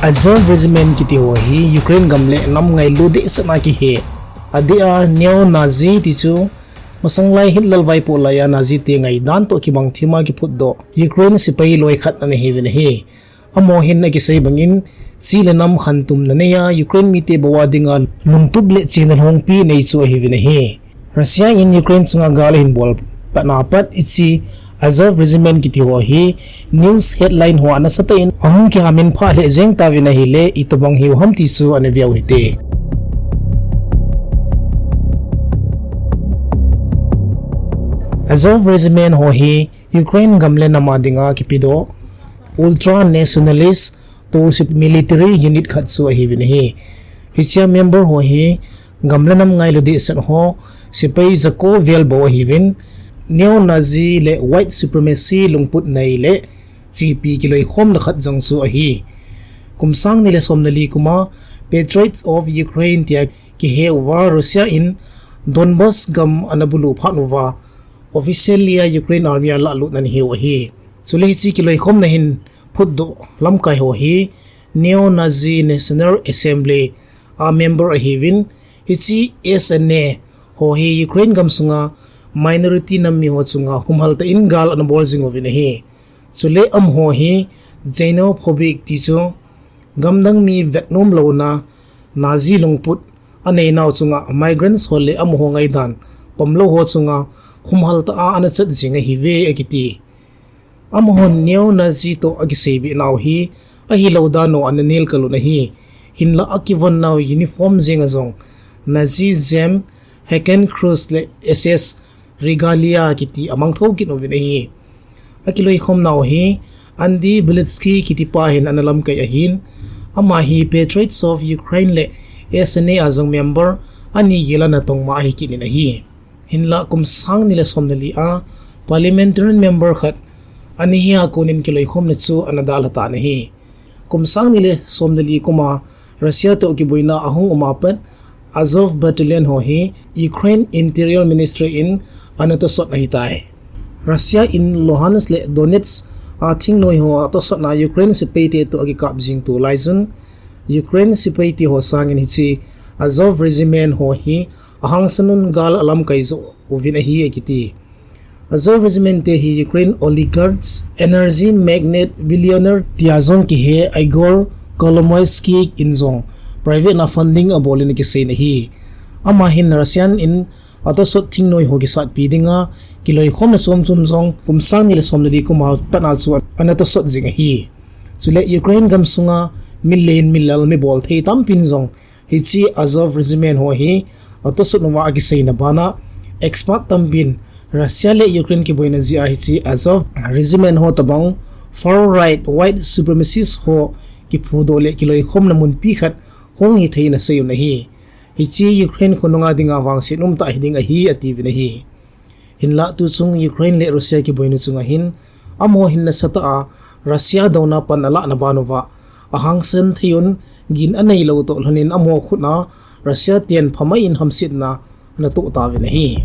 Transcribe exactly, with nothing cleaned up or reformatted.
Azov Regiment kiti ho hi Ukraine gam le nam ngailu dehset a kihe. Adeh a neo-Nazi ti chu masang lai Hitler vaipoh lai a Nazi te ngaidan toh kibang thim a kiphutdoh Ukraine sepai loi khat ana hiuvin ahi. Amaho hin akisei bangin, chi le nam khantouna nei a Ukraine mite bou a dinga lungtup le chena lhongpi nei chu ahiuvin ahi. Russia in Ukraine chunga gal ahin bol patna pat hiche Azov Regiment kiti ho hi news headline hoa nasatah in ahung kihamin phah lheh jeng tauvin ahile, itobang hiu ham ti chu ana veu hite. Azov Regiment ho hi Ukraine gam le nam a dinga kipedoh ultra nationalist tolsip military unit khat chu ahiuvin ahi. Hichea member ho hi gam le nam ngailu dehset ho sepai jako vel bou ahiuvin, neo-Nazi le white supremacy lungput nei le chepi kiloikhomna khat jong chu ahi. Kum sang ni le som le li kum a Patriots of Ukraine tia kihe uva Russia in Donbas gam ana bulu phat uva officially a Ukraine Army a lahlutna ana hiu ahi. Chule hiche kiloikhomna hin phutdoh lamkai ho hi Neo-Nazi National Assembly a member ahiuvin, hiche S N A ho hi Ukraine gam sunga minority nam mi ho chunga humhal tah in gal ana bol jing uvin ahi. Chule amaho hi xenophobic ti chu gamdang mi vetnom louna, Nazi lungput anei nau chunga migrants ho le amaho ngaidan pomlou ho chunga humhal tah a ana chat jing ahiuve akiti. Amahon neo-Nazi toh akiseibeh nau hi ahilou dan u ana nelkal un ahi. Hinlah akivon nau uniform jeng a jong Nazi jam, Hakenkreuz le S S regalia kiti amangthou kit uvin ahi. Akiloikhom nau hi Andy Beletsky kiti pa hin ana lamkai ahin, ama hi Patriots of Ukraine le S N A a jong member ani gel a natong ma ahi kit in ahi. Hinlah kum sang ni le som le li a parliamentarian member khat ana hi a konin kiloikhomna chu ana dalha tan ahi. Kum sang ni le som le li kum a Russia toh kiboina ahung um a pat Azov Battalion ho hi Ukraine Interior Ministry in ana tosot ahitai. Russia in Luhansk le Donetsk a thingnoi ho a tosotna Ukraine sepai te toh akikap jing tulai chun Ukraine sepai te ho sangin hiche Azov Regiment ho hi ahangsan un gal alamkai joh uvin ahi akiti. Azov Regiment te hi Ukraine oligarchs, energy magnate, billionaire tia jong kihe Igor Kolomoisky in jong private na funding abol in akisei in ahi. Ama hin Russian in atosot thingnoi ho kisatpi dinga kiloikhomna chom chom jong kum sang ni le som le li kum a pat a chu ana tosot jing ahi. Chule Ukraine gam sunga milen milal mibol thei tampin jong hiche Azov Regiment ho hi atosot uva akiseina bana expert tampin Russia le Ukraine kiboina jeh a hiche Azov Regiment ho tobang far right white supremacist ho kiphudoh le kiloikhomna munpi khat hung hithei in asei un ahi. Hiche Ukraine khonunga dinga vangset umtah hiding ahi atiuvin ahi. Hinlah tuchung Ukraine le Russia kiboina chunga hin amaho hin nasatah a Russia douna pan alahna ban uva ahangsan thei un gin aneilou toh lhonin amaho khut a Russia ten phamai in hamsetna ana toh tauvin ahi.